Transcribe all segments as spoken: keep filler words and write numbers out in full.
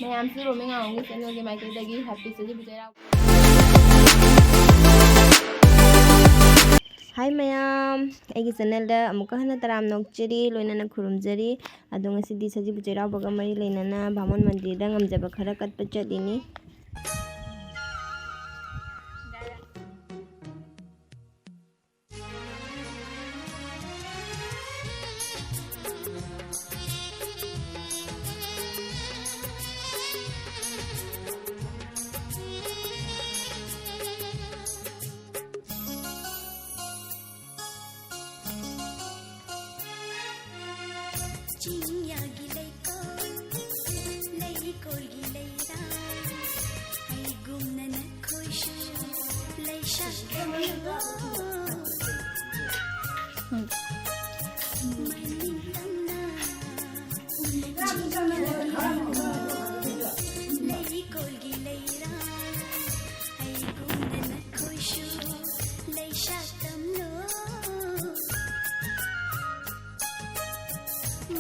ꯃꯌꯥꯝꯁꯨ ꯔꯣꯃꯤꯡ ꯑꯉꯥꯡꯒꯤ ꯆꯦꯅꯦꯜꯒꯤ ꯃꯥꯏꯀꯩꯗꯒꯤ ꯍꯦꯄꯤ ꯁꯖꯤꯕꯨ ꯆꯩꯔꯥꯎꯕ꯫ ꯍꯥꯏ ꯃꯌꯥꯝ, ꯑꯩꯒꯤ ꯆꯦꯅꯦꯜꯗ ꯑꯃꯨꯛꯀ ꯍꯟꯅ ꯇꯔꯥꯝꯅ ꯑꯣꯛꯆꯔꯤ, ꯂꯣꯏꯅꯅ ꯈꯨꯔꯨꯝꯖꯔꯤ꯫ ꯑꯗꯣ ꯉꯁꯤꯗꯤ ꯁꯖꯤꯕꯨ ꯆꯩꯔꯥꯎꯕꯒ ꯃꯔꯤ ꯂꯩꯅꯅ ꯚꯥꯃꯣꯟ ꯃꯟꯗꯤꯔꯗ ꯉꯝꯖꯕ ꯈꯔ ꯀꯠꯄ ꯆꯠꯂꯤꯅꯤ꯫ ꯆꯤꯡꯌꯥꯒꯤ ꯂꯩꯀꯣꯜ, ꯂꯩꯀꯣꯜꯒꯤ ꯂꯩꯔꯥ, ꯑꯩꯒꯨꯝꯅ ꯅꯈꯣꯏꯁꯨ ꯂꯩꯁꯥ ꯈꯪꯂꯣ꯫ ꯃꯅꯤꯡ ꯇꯝꯅ ꯆꯤꯡꯌꯥꯒꯤ ꯂꯩꯀꯣꯜ, ꯂꯩꯀꯣꯜꯒꯤ ꯂꯩꯔꯥ, ꯑꯩꯒꯨꯝꯅ ꯅꯈꯣꯏꯁꯨ ꯂꯩꯁꯥ ꯇꯝꯂꯣ꯫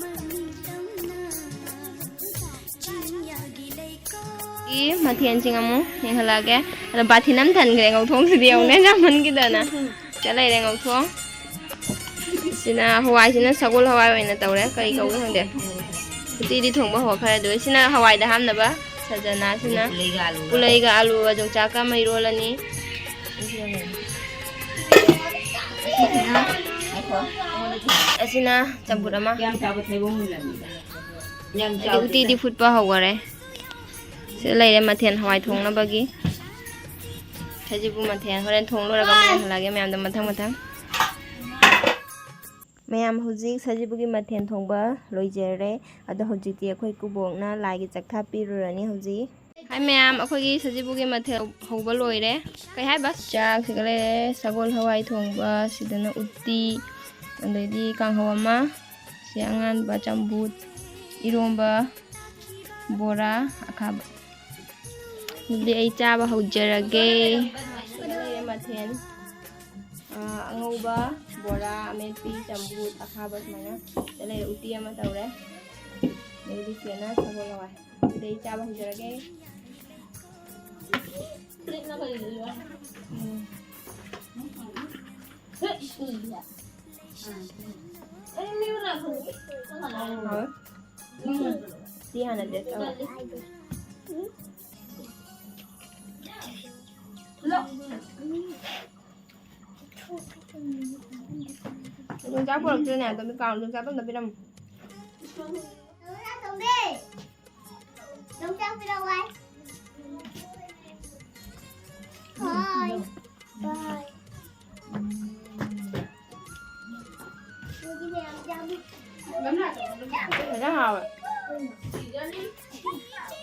ꯃꯃꯤꯡ ꯇꯝꯅ ꯆꯤꯡꯌꯥꯒꯤ ꯂꯩꯀꯣꯜ꯫ ꯃꯊꯦꯜꯁꯤꯡ ꯑꯃꯨꯛ ꯌꯦꯡꯍꯜꯂꯛꯑꯒꯦ꯫ ꯑꯗꯣ ꯕꯥꯊꯤꯟ ꯑꯃ ꯊꯟꯈ꯭ꯔꯦ ꯉꯧꯊꯣꯡꯁꯤꯗꯤ, ꯌꯦꯡꯉꯨꯅꯦ, ꯌꯥꯝꯃꯟꯈꯤꯗꯅ꯫ ꯁꯤꯗ ꯂꯩꯔꯦ ꯉꯧꯊꯣꯡ꯫ ꯁꯤꯅ ꯍꯋꯥꯏꯁꯤꯅ ꯁꯒꯣꯜ ꯍꯋꯥꯏ ꯑꯣꯏꯅ ꯇꯧꯔꯦ, ꯀꯔꯤ ꯀꯧꯕ ꯈꯪꯗꯦ꯫ ꯎꯇꯤꯗꯤ ꯊꯣꯡꯕ ꯍꯧꯔꯛꯈ꯭ꯔꯦ꯫ ꯑꯗꯨꯒ ꯁꯤꯅ ꯍꯋꯥꯏꯗ ꯍꯥꯞꯅꯕ ꯁꯖꯅꯥꯁꯤꯅ ꯄꯨꯂꯩꯒ ꯑꯂꯨꯒ꯫ ꯄꯨꯂꯩꯒ ꯑꯂꯨꯒ ꯌꯣꯡꯆꯥꯛꯀ ꯑꯃ ꯏꯔꯣꯜꯂꯅꯤ꯫ ꯑꯁꯤꯅ ꯆꯝꯐꯨꯠ ꯑꯃ꯫ ꯌꯥꯝ ꯆꯥꯕ ꯊꯩꯕꯣꯡ ꯃꯨꯜꯂꯝꯃꯤꯗ꯫ ꯌꯥꯝ ꯑꯗꯩ ꯆꯥꯎꯗꯦꯗ꯫ ꯎꯇꯤꯗꯤ ꯐꯨꯠꯄ ꯍꯧꯈꯔꯦ꯫ ꯁꯤꯗ ꯂꯩꯔꯦ ꯃꯊꯦꯜ ꯍꯋꯥꯏ ꯊꯣꯡꯅꯕꯒꯤ꯫ ꯁꯖꯤꯕꯨ ꯃꯊꯦꯜ ꯍꯣꯔꯦꯟ ꯊꯣꯡ ꯂꯣꯏꯔꯒ ꯑꯃꯨꯛ ꯌꯦꯡꯍꯜꯂꯛꯑꯒꯦ ꯃꯌꯥꯝꯗ ꯃꯊꯪ ꯃꯊꯪ꯫ ꯃꯌꯥꯝ ꯍꯧꯖꯤꯛ ꯁꯖꯤꯕꯨꯒꯤ ꯃꯊꯦꯜ ꯊꯣꯡꯕ ꯂꯣꯏꯖꯔꯦ꯫ ꯑꯗꯣ ꯍꯧꯖꯤꯛꯇꯤ ꯑꯩꯈꯣꯏ ꯀꯨꯕꯣꯛꯅ ꯂꯥꯏꯒꯤ ꯆꯥꯛꯊꯥ ꯄꯤꯔꯨꯔꯅꯤ ꯍꯧꯖꯤꯛ꯫ ꯍꯥꯏ ꯃꯌꯥꯝ, ꯑꯩꯈꯣꯏꯒꯤ ꯁꯖꯤꯕꯨꯒꯤ ꯃꯊꯦꯜ ꯍꯧꯕ ꯂꯣꯏꯔꯦ꯫ ꯀꯩ ꯍꯥꯏꯕ? ꯆꯥꯛꯁꯤꯒ ꯂꯩꯔꯦ, ꯁꯒꯣꯜ ꯍꯋꯥꯏ ꯊꯣꯡꯕ, ꯁꯤꯗꯅ ꯎꯇꯤ, ꯑꯗꯩꯗꯤ ꯀꯥꯡꯍꯧ ꯑꯃ, ꯁꯤ ꯑꯉꯥꯟꯕ ꯆꯝꯐꯨꯠ, ꯏꯔꯣꯝꯕ, ꯕꯣꯔꯥ, ꯑꯈꯥꯕ꯫ ꯑꯗꯨꯗꯤ ꯑꯩ ꯆꯥꯕ ꯍꯧꯖꯔꯒꯦ꯫ ꯁꯤꯗ ꯂꯩꯔꯦ ꯃꯊꯦꯜ, ꯑꯥ, ꯑꯉꯧꯕ, ꯕꯣꯔꯥ, ꯑꯃꯦꯠꯄꯤ, ꯆꯝꯐꯨꯠ, ꯑꯈꯥꯕ ꯁꯨꯃꯥꯏꯅ꯫ ꯁꯤꯗ ꯂꯩꯔꯦ ꯎꯇꯤ ꯑꯃ ꯇꯧꯔꯦ꯫ ꯑꯩꯗꯤ ꯆꯦꯅ ꯁꯒꯣꯜ ꯍꯋꯥꯏ꯫ ꯑꯗꯨꯗꯤ ꯑꯩ ꯆꯥꯕ ꯍꯧꯖꯔꯒꯦ꯫ ꯎꯝ꯫ ꯍꯥꯎꯋꯦ꯫ ꯁꯤ ꯍꯥꯟꯅ taste ꯇꯧꯔꯦ꯫ ꯌꯣꯡꯆꯥꯛ ꯄꯨꯔꯛꯇ꯭ꯔꯦꯅꯦ, ꯑꯗꯣ ꯃꯤ ꯀꯥꯡ ꯌꯣꯡꯆꯥꯛꯇꯣ ꯑꯝꯇ ꯄꯤꯔꯝꯃꯨ꯫ ꯌꯣꯡꯆꯥꯛ ꯄꯤꯔꯛꯑꯣ ꯍꯥꯏ꯫ ꯍꯣꯏ꯫ ꯍꯣꯏ꯫ ꯐꯖꯅ ꯍꯥꯎꯋꯦ꯫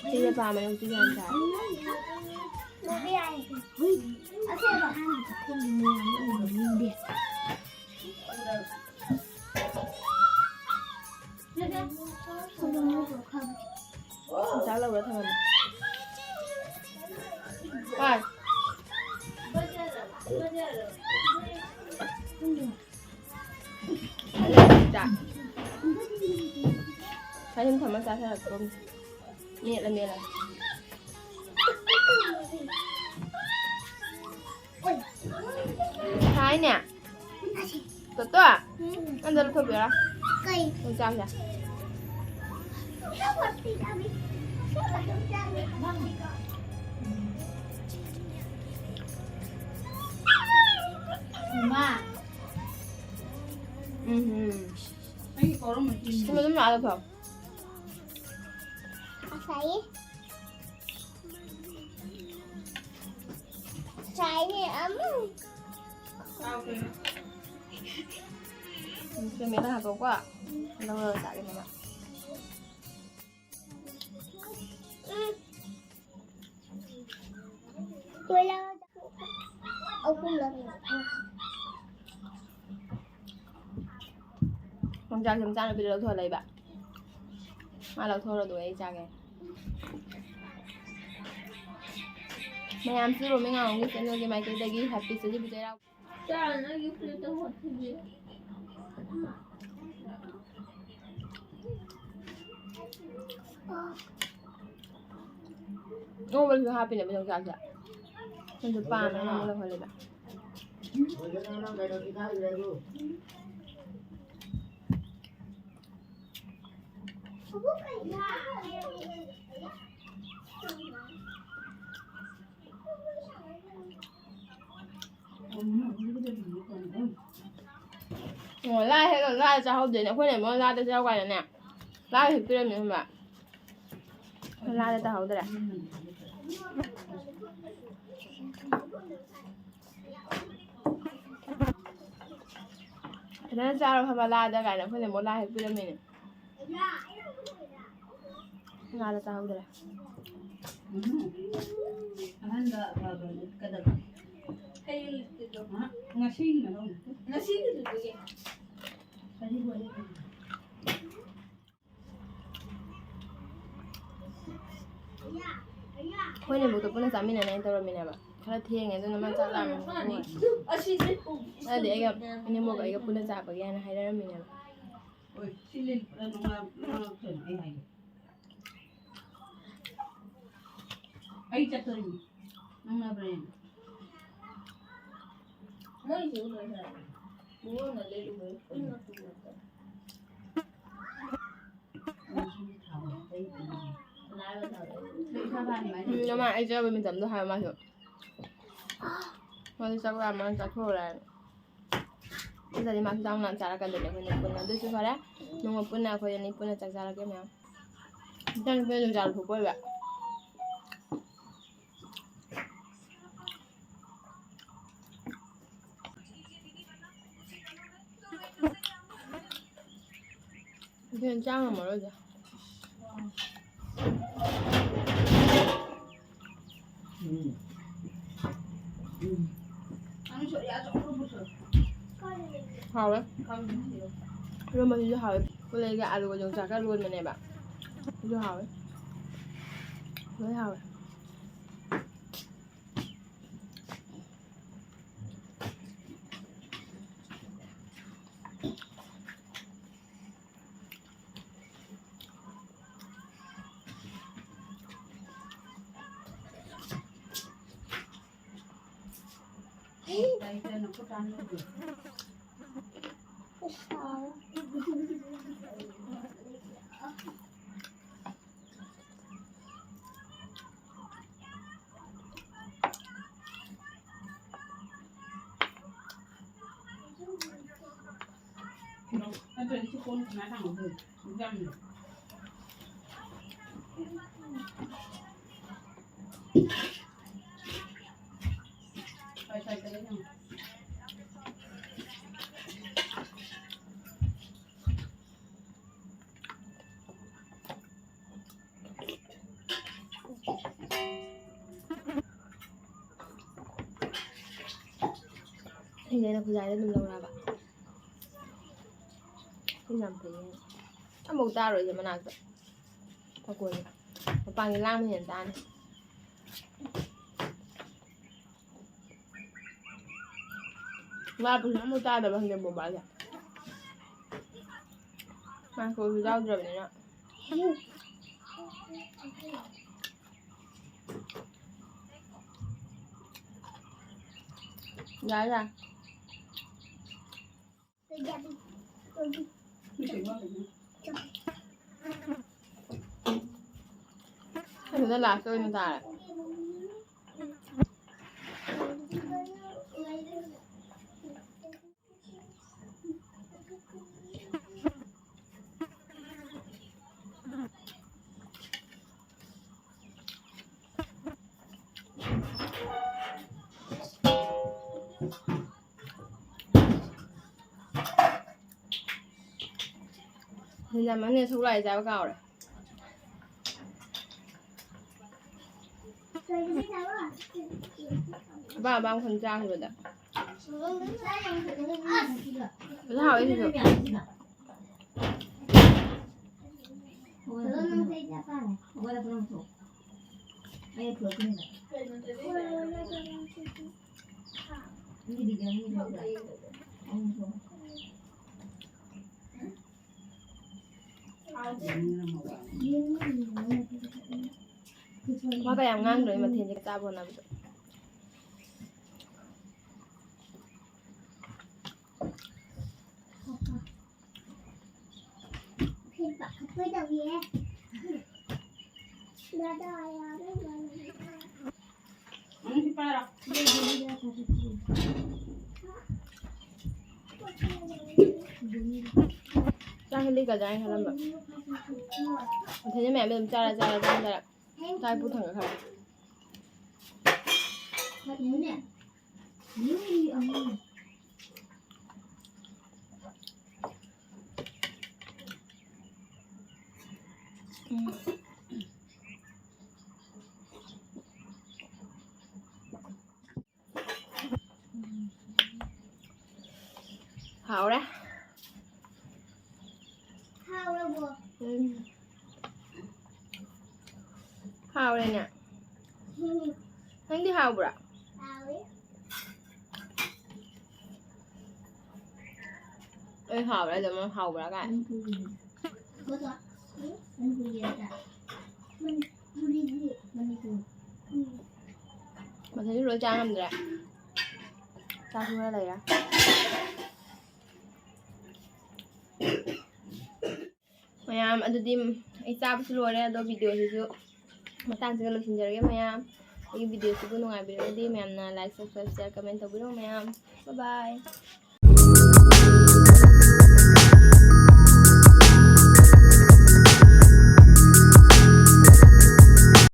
ꯁꯤꯁꯦ ꯄꯥꯝꯃꯦ, ꯍꯧꯖꯤꯛ ꯌꯥꯝ ꯆꯥꯏ꯫ ꯆꯥ ꯂꯧꯔ ꯊꯝꯃꯝꯃꯦ꯫ ꯍꯣꯏ꯫ ꯆꯥ꯫ ꯁꯥꯏꯁꯤꯟ ꯊꯝꯃ ꯆꯥꯊꯔꯛꯇꯣꯝ꯫ ꯃꯦꯠꯂ ꯃꯦꯠꯂꯒ꯫ ꯍꯥꯏꯅꯦ꯫ ꯇꯣꯇꯣ꯫ ꯅꯪꯗ ꯂꯧꯊꯣꯛꯄꯤꯔꯣ꯫ ꯀꯩ? ꯌꯣꯡꯆꯥꯛꯁꯦ꯫ ꯏꯃꯥ꯫ ꯎꯝ, ꯎꯝ꯫ ꯑꯩꯒꯤ ꯀꯧꯔꯝꯕ ꯆꯤꯡꯗꯣ꯫ ꯁꯤꯃ ꯑꯗꯨꯝ ꯂꯥꯛꯑꯒ ꯊꯝꯃꯣ꯫ ꯉꯁꯥꯏꯒꯤ꯫ ꯉꯁꯥꯏꯅꯦ ꯑꯃ꯫ ꯁꯤ ꯃꯦꯠꯂ ꯍꯥꯞꯄꯣꯀꯣ꯫ ꯂꯧꯔꯒ ꯆꯥꯒꯦ ꯃꯃꯥ꯫ ꯎꯝ꯫ ꯀꯣꯏꯂꯥ ꯑꯍꯨꯝꯂꯛ꯫ ꯌꯣꯡꯆꯥꯛꯁꯦ ꯃꯆꯥꯅꯨꯄꯤꯗ ꯂꯧꯊꯣꯛꯍꯜꯂꯛꯏꯕ꯫ ꯃꯥ ꯂꯧꯊꯣꯛꯍꯜꯂꯣ, ꯑꯗꯨꯒ ꯑꯩ ꯆꯥꯒꯦ꯫ ꯃꯌꯥꯝꯁꯨ ꯔꯣꯃꯤꯡ ꯑꯉꯥꯡꯒꯤ ꯆꯦꯅꯦꯜꯒꯤ ꯃꯥꯏꯀꯩꯗꯒꯤ ꯍꯦꯄꯤ ꯆꯍꯤ ꯆꯩꯔꯥꯎ꯫ ꯆꯥꯔꯅꯨ, ꯑꯩꯒꯤ ꯄ꯭ꯂꯦꯠꯇ ꯍꯣꯠꯈꯤꯒꯦ꯫ ꯑꯉꯧꯕꯁꯨ ꯍꯥꯞꯄꯤꯅꯦꯕ ꯌꯣꯡꯆꯥꯛꯁꯦ꯫ ꯑꯩꯁꯨ ꯄꯥꯝꯃꯦ ꯑꯉꯧꯕ ꯂꯧꯍꯜꯂꯦꯕ꯫ ꯑꯣ, ꯂꯥꯏ ꯍꯦꯛ ꯂꯥꯏ ꯆꯥꯍꯧꯗꯦꯅꯦ꯫ ꯑꯩꯈꯣꯏꯅ ꯑꯃꯨꯛ ꯂꯥꯗ ꯆꯥꯎ ꯀꯥꯏꯅꯅꯦ, ꯂꯥꯏ ꯍꯦꯛ ꯄꯤꯔꯝꯃꯦ ꯈꯪꯕ꯭ꯔꯥ? ꯂꯥꯗ ꯇꯥꯍꯧꯗ꯭ꯔꯦ꯫ ꯐꯖꯅ ꯆꯥꯔꯣ ꯈꯪꯕ꯭ꯔꯥ ꯂꯥꯗ ꯀꯥꯏꯅ ꯑꯩꯈꯣꯏꯅ ꯑꯃꯨꯛ ꯂꯥꯏ ꯍꯦꯛ ꯄꯤꯔꯝꯃꯤꯅꯦ꯫ ꯂꯥꯗ ꯆꯥꯍꯧꯗ꯭ꯔꯦ꯫ ꯎꯝ꯫ ꯑꯍꯟꯕ ꯑꯐꯕ ꯂꯤꯠꯀꯗꯕꯅꯤ꯫ ꯍꯌꯦꯡ ꯂꯤꯠꯀꯦ꯫ ꯑ, ꯉꯁꯤꯒꯤ ꯃꯅꯨꯡꯗ꯫ ꯉꯁꯤꯒꯤ ꯂꯤꯠꯂꯨꯒꯦ꯫ ꯀꯔꯤꯕꯨ ꯑꯩ ꯑꯩꯈꯣꯏꯅ ꯏꯕꯣꯛꯇꯣ ꯄꯨꯟꯅ ꯆꯥꯃꯤꯟꯅꯅꯦꯅ ꯇꯧꯔꯝꯃꯤꯅꯦꯕ꯫ ꯈꯔ ꯊꯦꯡꯉꯦ, ꯑꯗꯨꯅ ꯃꯥ ꯆꯥꯛ ꯂꯥꯝꯃꯦ꯫ ꯑꯗꯨꯗꯤ ꯑꯩꯒ ꯏꯅꯦꯝꯕꯣꯛꯀ ꯑꯩꯒ ꯄꯨꯟꯅ ꯆꯥꯕꯒꯤ ꯍꯥꯏꯅ ꯍꯥꯏꯅꯔꯝꯃꯤꯅꯦꯕ꯫ ꯍꯣꯏ, ꯁꯤ ꯂꯤꯟ ꯄꯨꯔꯥ ꯅꯨꯡꯉꯥꯏ-, ꯅꯨꯡꯉꯥꯏꯔꯛꯇꯣꯏꯅꯦ ꯑꯩ ꯍꯥꯏꯒꯦ꯫ ꯑꯩ ꯆꯠꯇꯣꯔꯤꯅꯤ꯫ ꯅꯪ ꯅꯕ꯭ꯔꯥ ꯌꯦꯡꯒꯦ꯫ ꯃꯣꯏꯁꯦ ꯂꯣꯏ ꯍꯥꯏ꯫ ꯃꯤꯉꯣꯟꯗ ꯂꯩꯔꯨꯕꯩ ꯄꯨꯟꯅ ꯄꯨꯔꯛꯄ꯫ ꯎꯝ, ꯃꯃꯥ, ꯑꯩ ꯆꯥꯕ ꯃꯇꯝꯗꯣ ꯍꯥꯏꯕ ꯃꯥꯁꯨ꯫ ꯃꯥꯁꯨ ꯆꯥꯛ ꯂꯥꯝꯃ ꯆꯥꯊꯣꯛꯎꯔꯦ ꯍꯥꯏꯅ꯫ ꯑꯗꯨꯗꯤ ꯃꯥꯁꯨ ꯆꯥꯛ ꯂꯥꯝ ꯆꯥꯔꯛꯀꯗꯣꯏꯅꯦ ꯑꯩꯈꯣꯏꯅꯤ ꯄꯨꯟꯅ꯫ ꯑꯗꯨꯁꯨ ꯐꯔꯦ, ꯅꯣꯡꯃ ꯄꯨꯟꯅ ꯑꯩꯈꯣꯏ ꯑꯅꯤ ꯄꯨꯟꯅ ꯆꯥꯛ ꯆꯥꯔꯛꯀꯦ ꯃꯌꯥꯝ꯫ ꯏꯆꯥꯅꯨꯄꯤ ꯑꯗꯨꯝ ꯆꯥ ꯂꯨꯊꯣꯛꯄ ꯑꯣꯏꯕ꯫ ꯑꯗꯨꯅ ꯆꯥ ꯉꯝꯃꯔꯣꯏꯗ꯫ ꯎꯝ꯫ ꯎꯝ꯫ ꯍꯥꯎꯋꯦ꯫ ꯏꯔꯣꯝꯕꯁꯤꯁꯨ ꯍꯥꯎꯋꯦ꯫ ꯄꯨꯂꯩꯒ ꯑꯂꯨꯒ ꯌꯣꯡꯆꯥꯛꯀ ꯂꯣꯟꯕꯅꯦꯕ꯫ ꯑꯗꯨ ꯍꯥꯎꯋꯦ꯫ ꯂꯣꯏ ꯍꯥꯎꯋꯦ꯫ ꯑꯩꯅ ꯑꯩꯅ ꯈꯨꯖꯥꯏꯗ ꯑꯗꯨꯝ ꯂꯧꯔꯛꯑꯕ꯫ ꯑꯩ ꯌꯥꯝ ꯐꯩꯌꯦ꯫ ꯑꯃꯐꯥꯎ ꯇꯥꯔꯣꯏꯁꯦ ꯃꯅꯥꯛꯇ꯫ ꯃꯈꯣꯟꯁꯦ꯫ ꯃꯄꯥꯟꯒꯤ ꯂꯥꯡꯕ ꯍꯦꯟꯅ ꯇꯥꯅꯤ꯫ ꯃꯥ ꯐꯖꯅ ꯑꯃꯨꯛ ꯇꯥꯗꯕ ꯈꯪꯗꯦ ꯃꯣꯕꯥꯏꯜꯁꯦ꯫ ꯃꯥꯏꯀ꯭ꯔꯣꯁꯨ ꯌꯥꯎꯗ꯭ꯔꯕꯅꯤꯅ꯫ ꯌꯥꯔꯦ, ꯌꯥꯔꯦ꯫ ꯑꯗꯨꯗ ꯂꯥꯁꯇ ꯑꯣꯏꯅ ꯇꯥꯔꯦ꯫ ꯅꯤꯂꯝ ꯑꯅꯤ ꯁꯒꯣꯜ ꯍꯋꯥꯏ ꯆꯥꯕ ꯀꯥꯎꯔꯦ꯫ ꯑꯄꯥꯝ ꯑꯄꯥꯝꯕ ꯈꯟ ꯆꯥꯈꯤꯕꯗ꯫ ꯐꯖꯅ ꯍꯥꯎꯋꯦ ꯁꯤꯁꯨ꯫ ꯋꯥꯒ ꯌꯥꯝ ꯉꯥꯡꯗ꯭ꯔꯣ ꯃꯊꯦꯜꯁꯦ ꯆꯥꯕ ꯍꯣꯠꯅꯕꯗ꯫ ꯀꯩꯗꯧꯔꯤꯌꯦ? ꯗꯥꯗꯥ ꯌꯥꯔꯦ, ꯌꯥꯔꯦ꯫ ꯆꯥꯛ ꯍꯦꯜꯂꯤ ꯀꯗꯥꯏ ꯈꯜꯂꯝꯕ꯫ ꯃꯊꯟꯗ ꯃꯌꯥꯝ ꯑꯗꯨꯝ ꯆꯥꯔ ꯆꯥꯔ ꯆꯥꯔ ꯆꯥꯔ ꯆꯥꯛ ꯄꯨꯛ ꯊꯟꯒꯠꯈ꯭ꯔꯦ꯫ ꯍꯥꯎꯔꯦ꯫ ꯍꯥꯎꯔꯕꯣ? ꯎꯝ꯫ ꯍꯥꯎꯔꯦꯅꯦ꯫ ꯎꯝ꯫ ꯅꯪꯗꯤ ꯍꯥꯎꯕ꯭ꯔꯥ? ꯍꯥꯎꯋꯦ꯫ ꯑꯩ ꯍꯥꯎꯔꯦ ꯑꯗꯨꯝ ꯍꯥꯎꯕ꯭ꯔꯥ ꯀꯥꯏ꯫ ꯃꯅꯤꯄꯨꯔꯒꯤꯅꯦ꯫ ꯃꯅꯤꯄꯨꯔꯒꯤ ꯅꯠꯇ꯭ꯔꯥ? ꯃꯅꯤꯄꯨꯔꯤꯒꯤ꯫ ꯃꯅꯤꯄꯨꯔ꯫ ꯎꯝ꯫ ꯃꯊꯟꯗ ꯂꯣꯏ ꯆꯥ ꯉꯝꯗ꯭ꯔꯦ꯫ ꯆꯥꯁꯨ ꯈꯔ ꯂꯩꯔꯦ꯫ ꯃꯌꯥꯝ ꯑꯗꯨꯗꯤ ꯑꯩ ꯆꯥꯕꯁꯨ ꯂꯣꯏꯔꯦ, ꯑꯗꯣ ꯚꯤꯗꯤꯑꯣꯁꯤꯁꯨ ꯃꯇꯥꯡꯁꯤꯒ ꯂꯣꯏꯁꯤꯟꯖꯔꯒꯦ ꯃꯌꯥꯝ꯫ ꯑꯩꯒꯤ ꯚꯤꯗꯤꯑꯣꯁꯤꯕꯨ ꯅꯨꯡꯉꯥꯏꯕꯤꯔꯒꯗꯤ ꯃꯌꯥꯝꯅ like, subscribe, share, comment ꯇꯧꯕꯤꯔꯣ ꯃꯌꯥꯝ꯫ Bye bye꯫